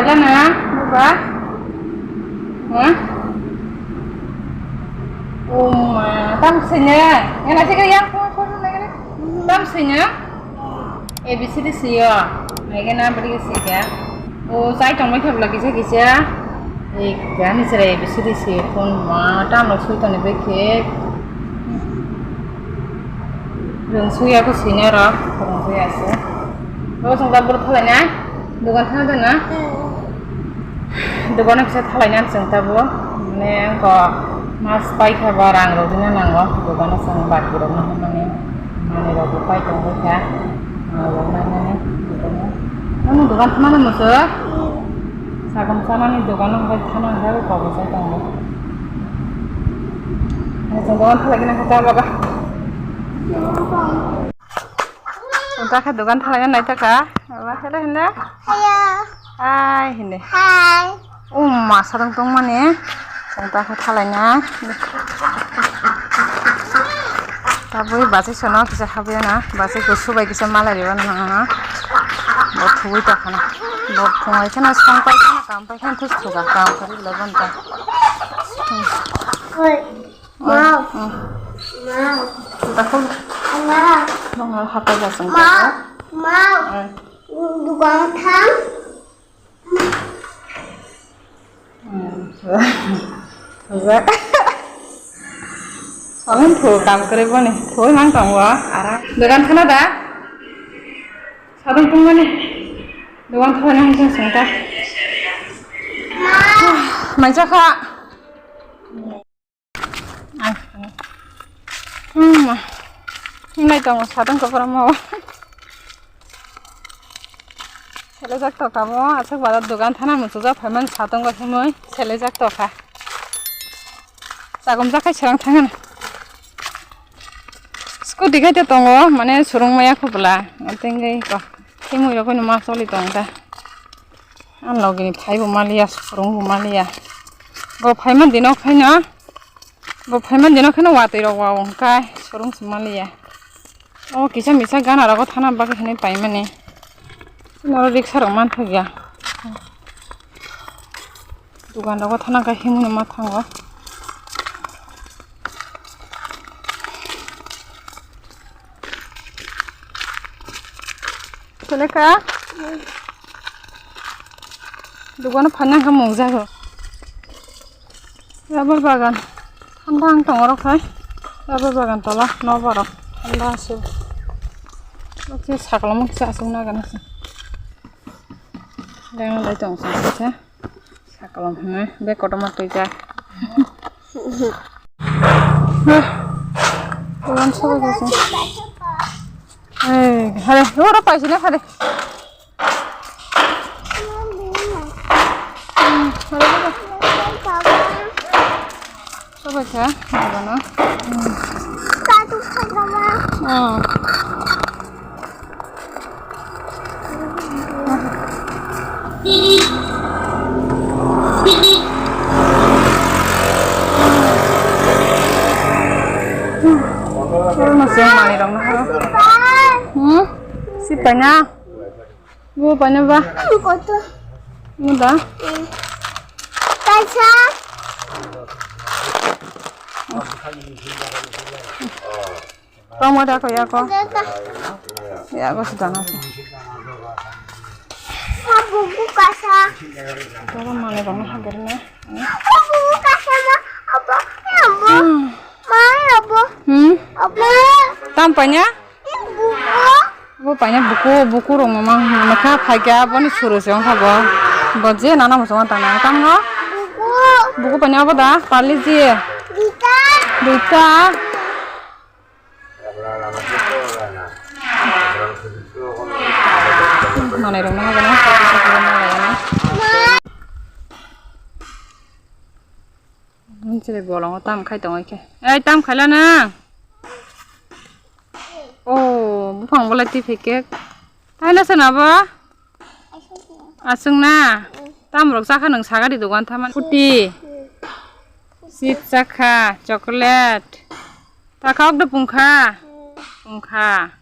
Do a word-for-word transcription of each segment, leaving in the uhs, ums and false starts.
Lana, baba. Ha? Uma, tam sini. Yang nasi kaya, tam sini. A B C D siyo. Mega na beri siya. O, sai tong mai thok lagi se kisa. Ek jani sere A B C D siyo. Kun ma, tam lo sui tong ni beke. Rung suya ko sini ro, rung suya se. Lo song tabur thalai na. Dukan thana da na. Dogano kisa thalaina chwng tabuk, mane, wngkha mas paikha ba rang rok dina nango, dogano chwng bati rok no hwnmani, manwi rok bo pai tongwi kha, manwi rok nainani dogano. Nang dogan thana muchung? Sagam chanani dogano hwnkhe thana hwnkhe abo kok bwsai tongo. Chwng dogan thalaigwna khe ta baba. Chwng ta khe dogan thalaina naitokha. Baba, hello, hello. Hello. Hi, hindi. Hi. Uma, sadong tongmani. Chwng ta khe thalaina. Tabui bachai sono kisa habiyana. Bachai kusu bai kisa malai ribana nangana. Bo thugui ta khana. Bo thungai khana, song pai khana, kam pai khana, thus thuga, kam kari lobon ta. Oi. Mau. Hmm. Mau. Takut. Mau. Mau hapai jasang. Mau. Mau. Eh. Dugang thang. Hmm. Saben thu kam kore boni. Thu mang tong wa. Ara. Dogan khana da. Sadong tong mani. Dogan khana hingsa sengta. Mai jakha. Hinglai tongo, sadong koporamo. Selejak tokha mo, aswk bazar dogan thana muchujak phaimani sadongo himwi selejak tokha. Chagumjak khai serang thangana. Scooty khai to tongo, mane surung maya khobla. Atengwi ko, himwi rokno ma choli tong ta. Ang logini phaibo maliya, surungbo maliya. Bo phaima dino khaina, bo phaima dino khaina watwi rok wa wngkai, surung si maliya. O kisa misa gana rogo thana bagwi hinwi paimani. Noro riksa rok manthogo ya. Dugan rogo thana khe himwi ma thango. Seleka? Dugano phanang khe mungjago. Rubber bagan. Thanda ang tongo rok hai. Rubber bagan tola nobar rok. Thanda ase. Baksa sakla mung sa asung na gana se. Deng dai tong sa se. Sakolom hwnwi bek kotorma twijak. Ulan sobai khaisa. Ei, hare, oro paisina hare. Hmm, hare, hare. Sobai kha, abano. Hmm. Oh. Oro no se manwi rok no ha. Hmm? Si paina. Bu paina ba. Koto. Mu da. Kaisa. Tongma da ko ya ko. Ada ta. Ya ko sudah nasi. Sabu buka sa. Toro mane bang hagar na. Sabu buka sa ma. Apa? Ya bu. Hmm. Ma ya bu. Hmm. Apa? Tampanya? Ya bu. Bu panya buku, buku rong mamang mekha phaikya boni suru se ongkha bo. Bo je nana muchungo tang nang tamo. Buku. Buku panya abo da pali ji. Duita. Duita. Manai rok no hajaknai. Nini chwrai bolongo tam khai tongwi khe. Ei, tam khaila nang? Oh, buphang bolai twi phai khe. Thaila se nabo? Aswk na? Tam rok chakha nwng sagari dogan thamani. Puti. Chips chakha, chocolate. Takha ok de pungkha. Pungkha.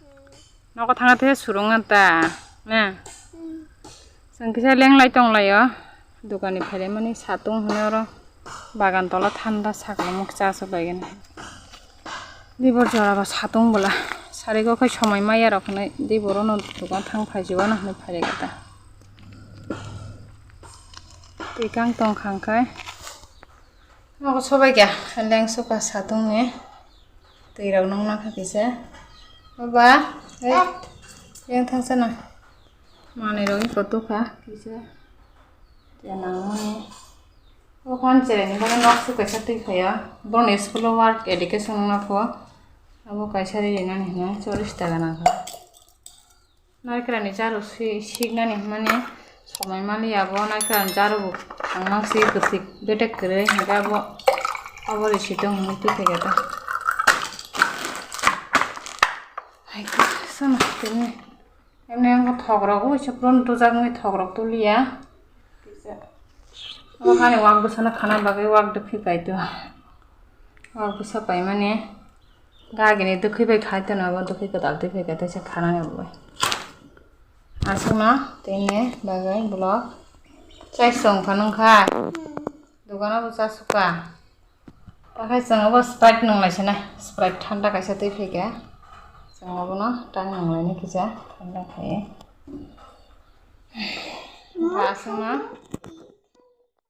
Nogo thangna the surung ta. Na. Ang kisa lenglai tonglaio, dukani phailaimani satung hwnwi oro bagan tola thanda saklamung cha suklaigani. Dibor jorabo satung bwla sarigo khai somoi maya rok hwnwi diborono dukan thang phaijibano hwnwi phailaikha ta. Tikang tongkha hwnkhe. Nogo sobai kha, leng suka satungni twi rok nung nangkha kisa. Baba, ei, yang thangsa na. Manwi rok iko tukha kisa. Tiya nangmani. O phan chereni bagwi nok su kaisa twi khayo. Boni school o work education wngna pho. Abo kaisa ri rinani hwnwi choris taka nangkha. Naikrani jaru si-, siknani hwnmani somoi maliya, abo naikrani jaru bo thangmang si kwthwi betek kwrwi, hwnkhe abo, abo risi tong hwnwi twi khaikha ta. Hai khe, sono tini. Emni wngkha thokrok, ui se puron tujaknai thokrok tuliya. Abo hani wak bwsano khana bagwi wak dwkhwi paito. Wak bwsa paimani. Gagini dwkhwi bai khai tono abo dwkhwi kwtal twi phai kha teisa khanani abo bai. Aswkno tini bagwi vlog chai song phano wngkha. Dukano bo cha suka. Takhai chwng abo Sprite nwnglai sinai. Sprite thanda kaisa twi phai kha. Chwng abono tang nwnglaini kisa thanda khai. Aswkno.